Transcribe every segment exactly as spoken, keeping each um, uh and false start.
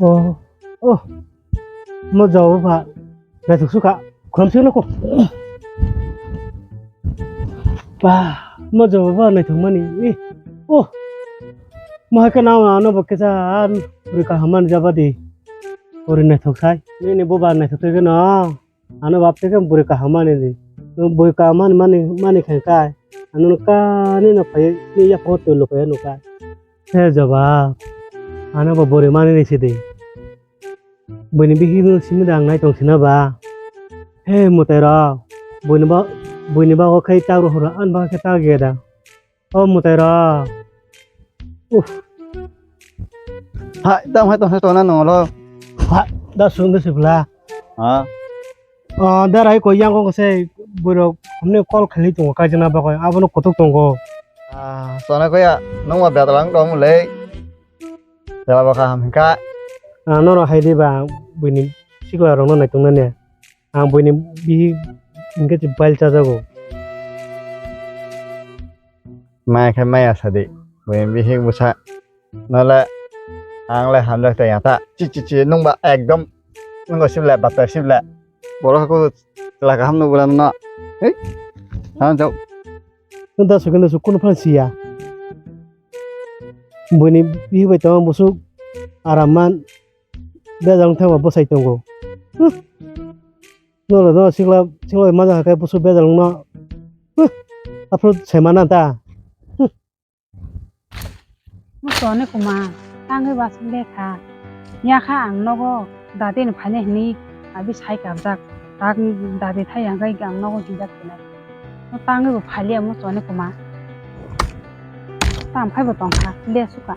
Oh, oh. Mo jaw ba. Naithok suka. Kham sing nako. Ba, mo jaw ba naithok mani. Eh. Oh. Mo hai ka na ano bo kisa an ri ka haman jaba di. Ori naithok sai. Nini bo ba naithok te no. Ano bap te buri kaham mani di. Buri kaham mani mani mani khai kai. Ano ka ni no phai ni ya pho to lo kai no kai. He jawab. Ano bo buri mani ni sidi. Buini bihi no simi dang nai tong sina ba. He mutai rok. Buini ba buini ba o khai ta ro hura an ba khai ta ge da. O mutai rok. Uf. Hai, tamo hai tong hai tong na nong lo. Hai, da sung da sibla. Ha? Ah, da rai ko yang ko se buro ne call khali tongo kaijana ba ko abono kotok tongo. Ah, sona ko ya, nong ma beta lang tong le. Bela ba ka ham ka. Ah, no no hai di ba buini sikla rong no nai tong na ne. Ang buini bihi hingke si bail chajago. Maya khe maya sadi. Buini bihik bwsa. Nole ang le hamjak tei yata. Chi chi chi nung ba ekdom. Nung ba sibla bata sibla. Borok haku chwla kaham nubula no. Hei. Ham jok. Nung da sukhe nung suk kunu phan siya. Buini bihik bai tong busuk aram man. Bejal wng thangma bwsai tongo. Huh. Nolo no sikla sikla manja hakai busu bejal wngno. Huh. Aphuru sai mana ta. Huh. Musto ni kuma tangwi basing lekha. Yakha ang nogo dati ni phane hini abi sai kabjak. Tak dati thai yang kai ang nogo hijak kina. Tangwi bo phaliya musto ni kuma. Tam phai bo tongkha le suka.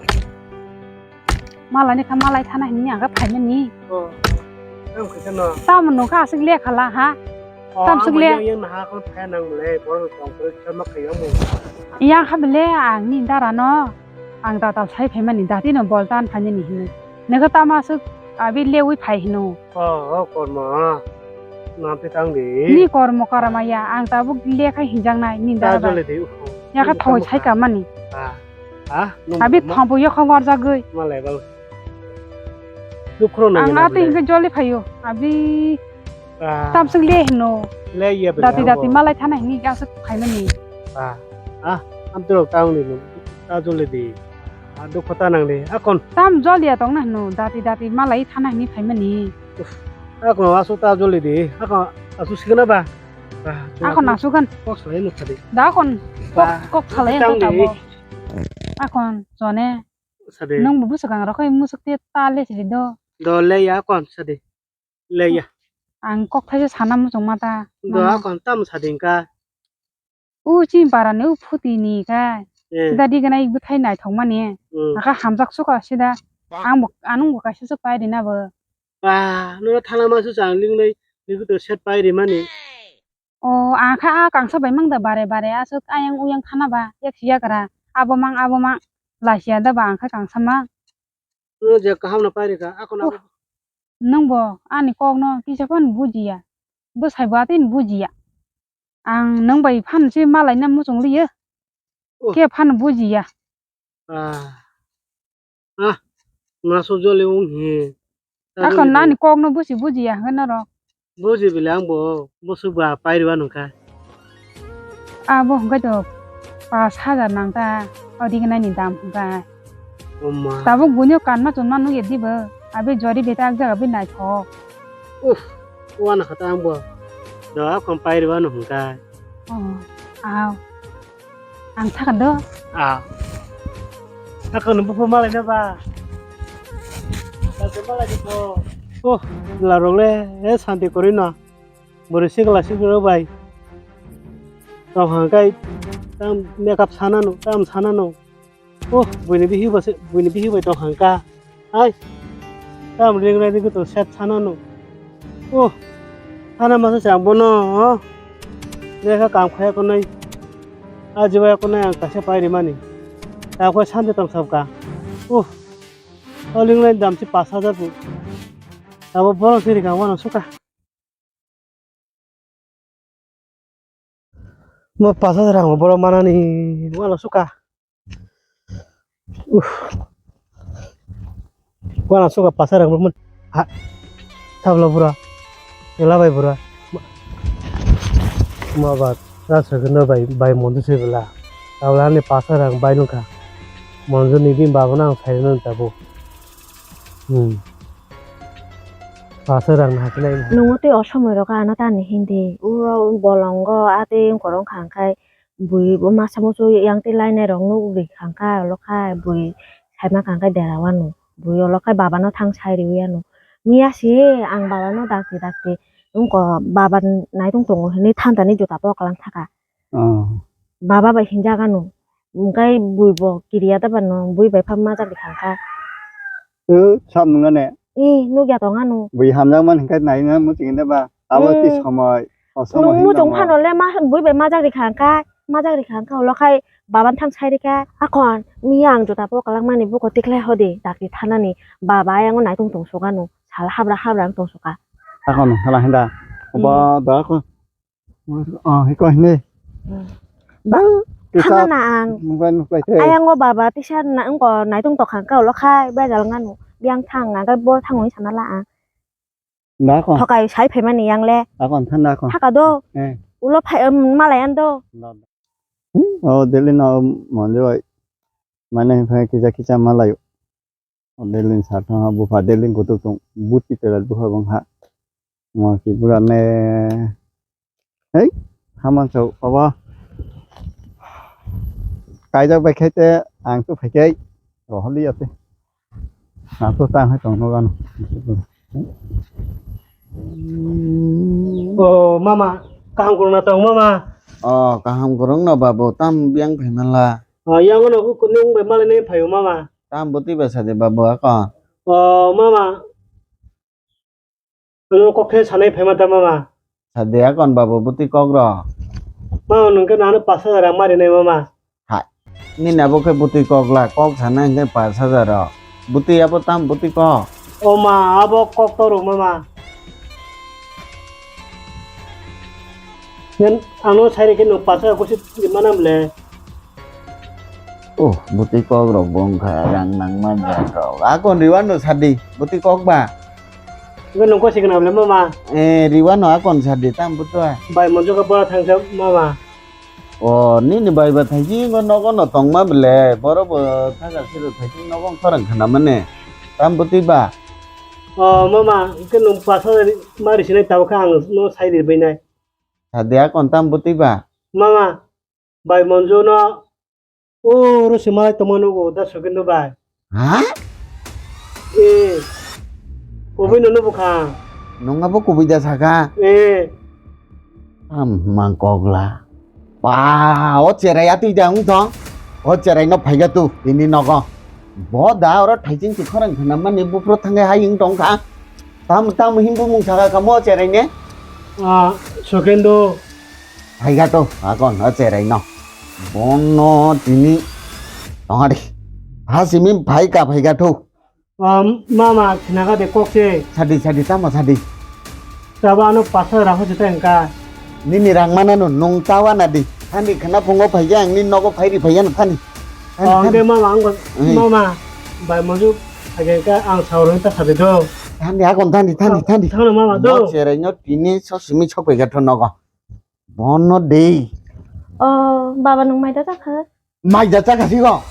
Malai ni kha malai thana hini ang kha phaimani. Oh. Ang kha no. Tam no kha asik le khala ha. Oh, tam sik le. Yang yang naha kon phai nang le, bor tong kre chama khayo mo. Yang kha bele ang ni dara no. Ang datal sai phaimani dati no bol tan phaimani hini. Nokha tama asik abi lewi phai hino. Oh, oh, kormo. Nam te tang di. Ni kormo karamaya ang tabuk le khai hinjang nai ni dara. Ta jole de. Ya kha thoi sai kamani. Ah. Ha? Abi thombo yokhong warjagwi. Malai bal. Dukhro na. Ang ati hingke joli phayo. Abi tamsik le hino. Le ye. Dati dati malai thana hini gasuk phaimani. Ah. Ah, am to tang ni no. Ta joli di. Ah, dukho ta nang di. Akon. Tam joli ya tong na hino. Dati dati malai thana hini phaimani. Akon asu ta joli di. Akon asu sigana ba. Akon asu kan. Kok salai no khadi. Da akon. Kok salai no tabo. Akon jone. Sade. Nung bo bwswk ang rokhe musuk te ta le sidi do. Do le ya kon sade. Le ya. Ang kok thaisa sana muchung ma ta. Do a kon tam sade ka. U chini para ni u phuti ni ka. Eh. Sida di gana ik bwthai naithok mani. Hmm. Aka hamjak suka sida. Ang bo anung bo kaisa suk pai rina bo. Ba, no thana ma su chang ling nai ni to set pai ri mani. O, ang kha a kangsa bai mang da bare bare aswk ayang uyang thana ba yak si yagra. Abo mang, abo mang. Lasia da ba ang kha kangsa mang. Nwng je kaham no pairikha, ako na. Uh, nwng bo ani kok no kisa phano bujiya. Bwsai bo atwino bujiya. Ang nwng bai phano se malai na muchung liya. Uh. Khe phano bujiya. Ah. Ah. Naso jole wng he. Ako nani kok no busi bujiya hwnkhe norok. Buji bile ang bo bwswk ba pairwya nungkha. Abo hwnkhe to pash hajar nang ta, o rignai ni dam hwnkha. Oma. Tabuk buino kanma chunma nukya dibo, abi jori beta ak jaga bi naithok. Uff, wana khata ang bo. Do akon pairwya nung hwnkha. Oh, aw. Ang sakha do. Ah. Sakha no bukhu malai na ba. Sakha malai di ko. Oh, la role, eh, santi kori na. Bori sikla sikla bai. Tong hang kai, tam makeup sana no, tam sana no. Oh, buini bihi ba se, buini bihi bai tong hang ka. Ai, tam ring rai ring to set sana no. Oh, sana masa chang bono. Lekha kam khaya ko nai. Ajiba ko nai ang kaisa pai rimani. Ta ko sande tong sab ka. Oh, o ling rai dam si pas hajar bu. Abo bono siri ka wano suka. Mo pas hajar rang borok manani wano suka. Uff. Ko na suka pasar ang mun. Ha. Tabla bura. Ela bai bura. Ma, ma ba. Ra sa gna bai, bai mondu se bela. Tabla ni pasar ang bai nungkha. Mondu ni bin baba nang sai nang tabo. Hmm. Pasar ang na hakinai. Nungo tei o somoi rogo ano tani hindi. Uro bolongo a tei wngkorong khangkhai. Bui bo masa musu yang tei lainai rok nuk ri khangkha olo khai bui saima khangkha dera wano bui olo khai baba no thang sai riwi ano miya si ang baba no dakti dakti wngko baba naitung tongo hinui thantani juta poklang thaka. Oh. Baba bai hinjak ano hingkai bui bo kiriya da bano bui bai pha majak ri khangkha. O, sab nung ne. I, nukya tong ano. Bui hamjak man hingkai nai na muching de ba. Abo ti somoi, o somoi. Nung muchung phano le ma, bui bai majak ri khangkha, majak ri khangkha, ulo khai baban thang sai rikha. Akon, miya ang juta po kalang mani buko tiklai hodi, dakti thanani, baba ayang naitung tong sukha no, sal habra habra ang tong sukha. Akon, hala hinda. Hmm. Ba, ba ko. Oh, hiko hini. Hmm. Ba, kisa thana na ang. Mungkai nuklai te. Ayang o baba tisa na, angko naitung tong khangkha, ulo khai, bejal ngano, biang thang, angkai bo thang oi sana la ang. Nda kon. Thokai sai phaimani yang le. Akon than da kon. Thaka do. Eh. Ulo phai, um, malai an do. Nda, nda. Hmm, o Delhi no monjo bai. Mane phai kisa kisa malai. O Delhi ni sa thang ha bupha Delhi ni kutuk tung buti pelal bupha bang ha. Mo ki bura ne. Hei, haman chau, aba. Kaijak bai khai te, ang tu phai khai, rohor li ate. Ang tu tang hai tong no gano. O, mama, kaham kurung na tong, mama? O, kaham kurung no, babu, tam biang phai manla. O, yang no, nung bai malai nai phai o, mama? Tam buti ba sadi, babu, ako. O, mama. Ano kok khe sanai phaima da mama. Sadi akon babu buti kok ro. Mama nwng khe nano pash hajar rang mari nai mama. Hai. Nini abo khe buti kok la, kok sana hingke pash hajar ro. Buti abo tam buti kok. O ma, abo kok to ro mama. Nang ano sai rikhe nwng pash hajar kusi rimana mle. Oh, buti kok rok bo wngkha rang nangma jat rok. Akon riwano sadi, buti kok ba? Nokho nung kosi gwnang le mama. Eh, riwano akon sadi, tam butua. Bai monjo ka bora thangsa mama. Oh, nini bai ba thaiji ngo nogo no tongma bele, boro bo thaka siro thaiji nogo khorang khana mane. Tam buti ba? Oh, mama, ke nung pash hajar mari sinai tabo kha ang no sai di bai nai. Sadi akon tam buti ba? Mama, bai monjo no. O, oro se malai tongma nugo, da Sukendra bai. Ha? Eh. Kubui no nubu kha. Nung abo kubui da saka? Eh. Am mang kok la. Ba, o cherai atui da wng thong. O cherai no phaiga tu, tini nogo. Bo da oro thaijing si khorang khana mani buphuru thangwi hai wng tong kha. Tam, tam himbu mung saka kamo cherai ne? Ah, Sukendra. Phaiga to, akon, o cherai no. Bono tini. Tongari. Ha simi phaika, phaiga to. Ah, mama, khinaga de kok se. Sadi, sadi, tamo sadi. Tabo ano pash hajar raho jeta engka. Nini rang mana no, nung tawa na di. Hani khana phungo phaiga, ang ni nogo phairi phaiya no thani. Thani, Oh, thani. Angke mama, ang Hmm. mama. Bai moju, phaiga engka, ang sauro ta sabi do. Thani, akon thani, thani, thani. Thano mama do. Mo cherai no tini so simi sok phaiga to nogo. Bono dei. Oh, baba nung maida chakha? Maida chakha sigo.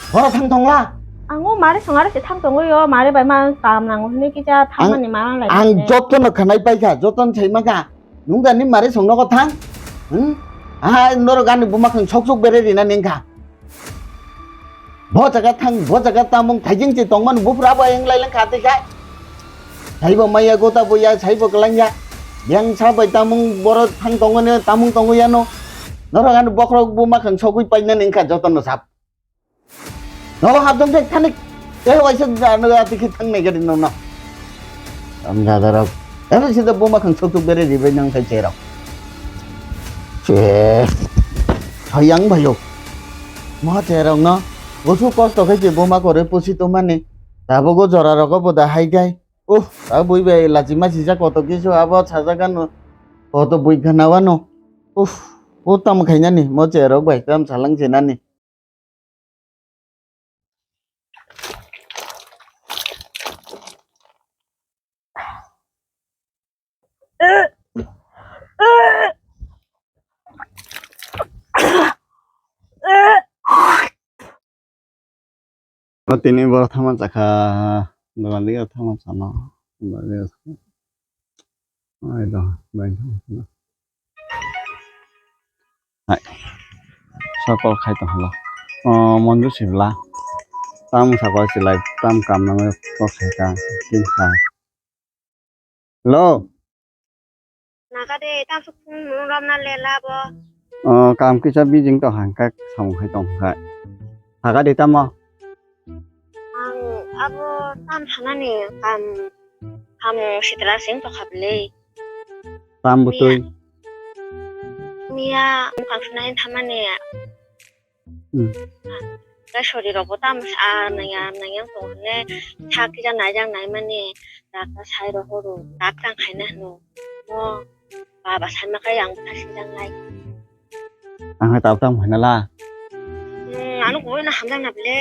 Horo thang tongla. Ango mare songare se thang tongoi yo, mare bai ma kam nango hini kicha thang Ang, mani ma lang lai ang ne. Joto no khanai paikha, joto no sai maka. Nung da ni mare song nogo thang. Hmm? Ah, noro gani buma khang sok sok bere rina nengkha. Bo jaga thang, bo jaga tamung thaijing se tongmani buphuru abo yang lai lang kha tei khai. Saibo maya gota bo ya, saibo kwlang ya. Yang sa bai tamung boro thang tongmani tamung tongo ya no. Norok ano bokhorok bo makhang sogwi paina nengkha joto no sap. Noro hapjong thek thanik. Tei waisa jano ya tikhe thang nai gari no no. Ang dadarok. Ero sida buma khang sokthok bere ribai nang sai cherok. Che. Sayang bhayo. Ma cherok no. Gosu kosto khai je buma kore pusi to mani. Tabogo jora rogo boda hai gai. Uh, ta bui bai lachi masi ja koto kisu abo sajak ano. Koto bui khana wano. Uf, o tam khainani mo cherok bai tam salang chenani. Tini borok thangma chakha, dogan dige thangma chano. Ai do, bai thangma chano. Hai. Sa call khai tong hala. Oh, Monju sibla. Tam sa call silai, tam kam nang call khai ka. Tin sa. Hello. Naga de, tam suk phung nung rom na lela bo. Oh, kam kisa bijing to hangka samung khai tong khai. Haga de tamo? Ang abo tam sanani kam, kam sitra sing to khablei. Tam butui. Miya, miya mukang sunai thamani. Hmm. Tei sori rok bo tam sa nang ya nang yang tong hwnle sa kisa naijak naimani doctor sai rok horo dak tang khaina hwno mo baba sai ma khe ang bwkha sijak nai. Ang hai tabuk tamo hwnala. Nwng ano kubui no hamjak na bwle.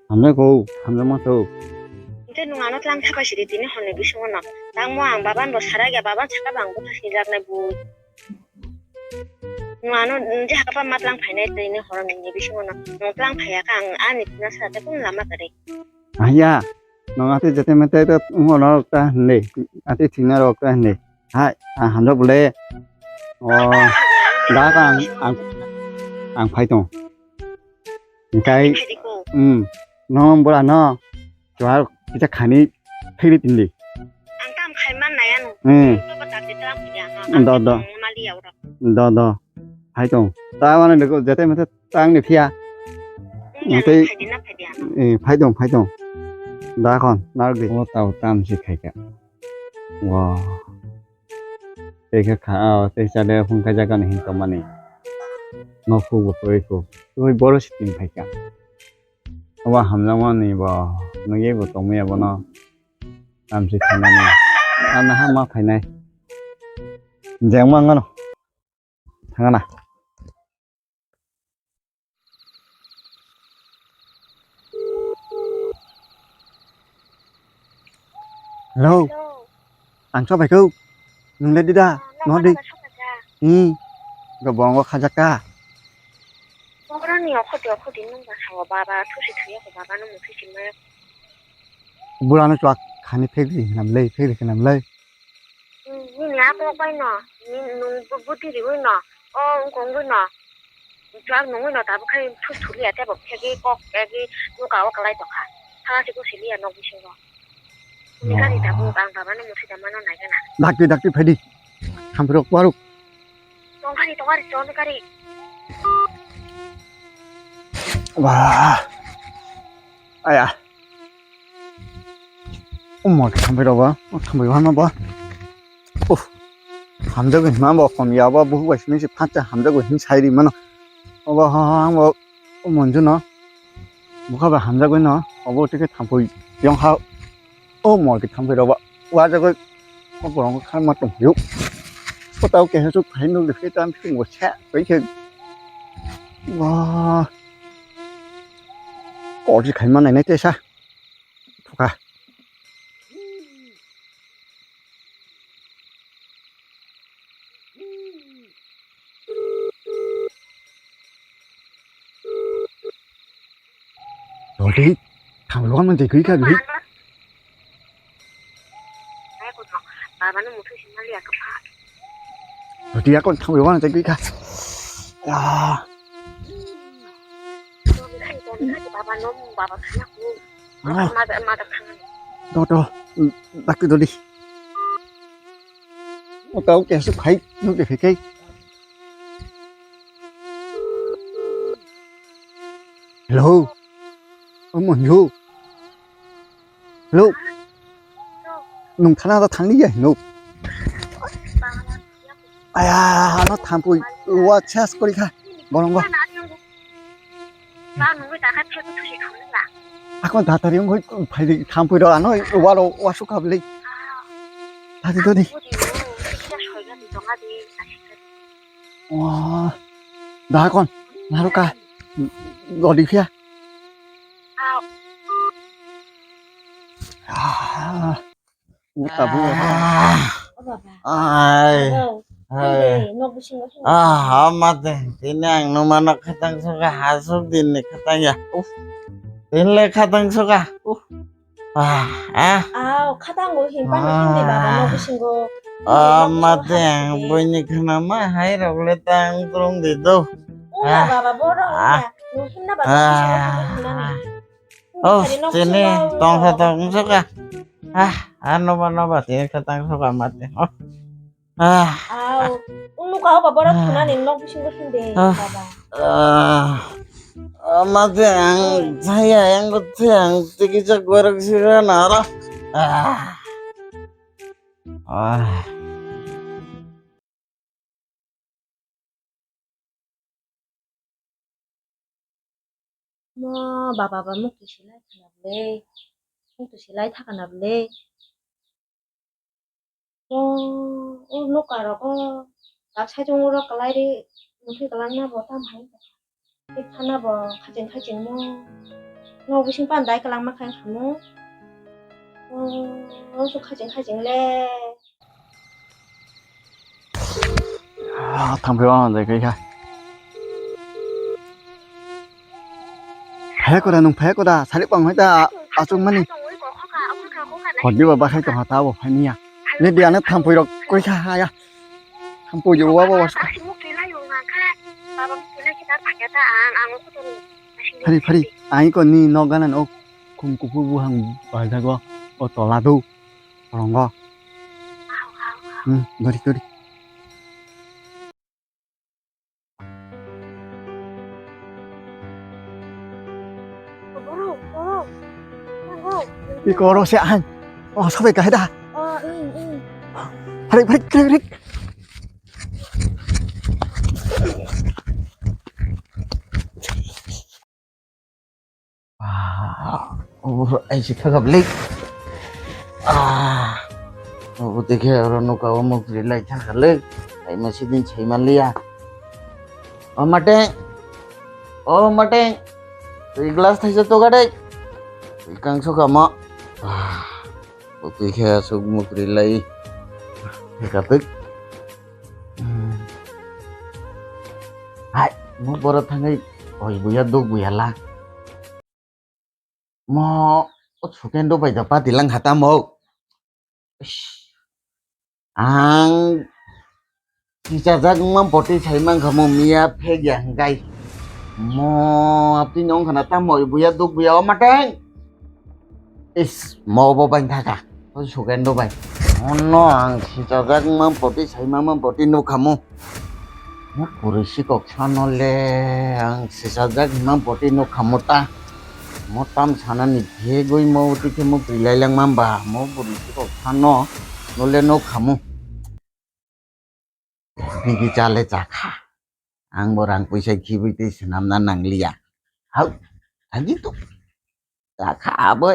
Hamjak ko, hamjak ma to. Hwnkhe nwng ano tlang thapai sidi tini horni bisingo no. Tangmo ang baban bo sarai ya, baban saka bang bwkha sijak nai bui. Nwng ano je hakapa ma tlang phainai tini horni bisingo no. Nwng tlang phaiya kha ang ani tina sara tei kunu lama kwrwi. Ahya, nwng ati jete mete to wngno rok ta hwnwi. Ati thwina rok ta hwnwi. Hai, ang hamjak bwle. O, da ka ang, ang, ang phai tong. Hingkai, Phaidi ko. Hmm, no bwla no. Chuar kisa khani thwiri tindi. Ang tam khai man nai ano. Hmm. Ang to batak de tram phaidi ano. Do, do. Ang mali ya ura. Do, do. Phai tong. Ta mane beko jete mete tang ni phiya. Ang ya Mate- phaidi na phaidi ano. Eh, phai tong, phai tong. Da kon, narok di. O tau tam si khai ka. Wow. Tei khe kha, oh, tei chade phung kha jaga ni hin tongmani. Nokhu bo twi khu. Twi boro si tin phai ka. Obo hamjakmani bo nugwi bo tongmaya bono tamsi khainani. Ano ha ma phainai. Jeng ma ngano. Thangana. Hello. Hello. Ang sobai kho. Nung le dida. Ah, no di. Sobai ka. Hmm. Go bongo khajak ka. Ora ni okhoti okhoti nung ba sawa baba thusi thuya ko baba no muthi simaya. Bula no chwak khani phek di nam le phek di nam le. Hmm, nini apo bai no. Ni nung bu-, buti riwi no. O wngkong wi no. Chuak nungwi no tabuk khai thus thuliya tei bo phegwi kok phegwi nuka o kwlai tongkha. Thana se kusiliya nok bisingo. Ni gari tabuk ang baba no muthai da mano nai gana. Dakti dakti phaidi. Thampirok waruk. Tongkhani tongari chon gari. Wah. Aya. Omo thambai roba, o thambai hama ba. Uff. Hamjago hinma bo kom ya ba buhu bai sini se phatsa hamjago hin sai ri mano. Obo ha ha ang bo o monju no. Bukha ba hamjago no. Obo tike thampui yong ha. O mo ke thampui roba. Wa jago. O borong kha ma tong yu. O tau ke ha su khai no de ke tam su mo cha. Bai ke. Wa. Kok si khai ma nai nai te sa. Thuka. Dodi, thang luan man jai gui ka bi. Baba no muthai sima liya ka pa. Dodi, akon thang luan man jai gui ka. Ah. Baba no, baba thang aku. Ah. Mother, mother thang. Do, do. Dakti dodi. O tau ke su khai, nu ke khai. Hello. O monju. Hello. Nung thana da thangni ya, hello. Aya, ano thampui, wa chas kori kha, borong go. Ako datari ungoi phai di thampui ro ano waro wasu kabli. Tadi tadi. Wah, dakon naruka. Godi khia. Ah. Uta bu. Ah. O baba. Ai. Hello. Ai. Tei nok bisingo sung. Ah, ama de. Tini ang numa nok khatang suka hasuk din ni khatang ya. Uf. Tini le khatang soka. Uh. Ah, ah. Aw, khatango himpa no himdi baba no bisingo. Ah, mate ang buini khana ma hai rok le tang trong di do. Ula baba borok ya. No himna baba bisingo himnani. Oh, tini tongsa tongsa ka. Ah, ano ba no ba tini khatang soka mate. Oh. Ah. Aw, unu ka hoba borok thunani nok bisingo himde, ah, baba. Ah. Ah, mate ang saya yang kecil yang tiki cak gorok sira nara. Ah. Ah. Mo baba ba mukti silai thana bwle. Mukti silai thakana bwle. O, o nokha rogo tak saichung oro kwlai ri muthwi kwlangna bo tam hai. Tei phano bo khaching khaching mo nok bising pan dai kwlangma khai khamu. O, o su khaching khaching le. Ah, thampui wana dai kai kha. Phaya koda nung phaya koda sari pang hai ta achuk mani. Hodi ba bakhai tong ha ta bo phai niya. Le dia na thampui rok koi kha ha ya. Thampui yo wa wa wa. Phari phari ai ko ni nok ganan o khum kuphur buhang baljago o tola do. Rongo. Hmm, dori dori. Iko oro se ang. Oh, sabai kahai da. Oh, ing, ing. Harik, harik, harik, harik. Ah, oh, ai si thagap le. Ah, oh, dekhe oro nuka o mukri lai thangkha le. Ai ma sidin sai manliya. O mate, o mate, twi glass thaisa toga de. Twi kang soka mo. Ah, o twi khe asuk mukri lai. Theka twi. Hmm. Hai, mo boro thangwi oi buya duk buya la. Mo o sukendo bai da pati lang hata mo. Ish. Ang kichajak wngma boti sai mankha mo miya phek ya hwnkhe. Mo apni nong khana tamo buya duk buya o mateng. Is mo bo bai thaka. O sukendo bai. Ono ang kichajak wngma boti sai mama boti nukha mo. Mo puri sikok sano le ang sisajak hima boti no khamu ta. Mo tam sanani bhegwi mo uti khe mo prilai lang mamba mo puri sikok sano no le no khamu. Bigi chale chakha. Ang bo rang puisa khibui tei swnamna nangliya. Hau, agi tu. Chakha abo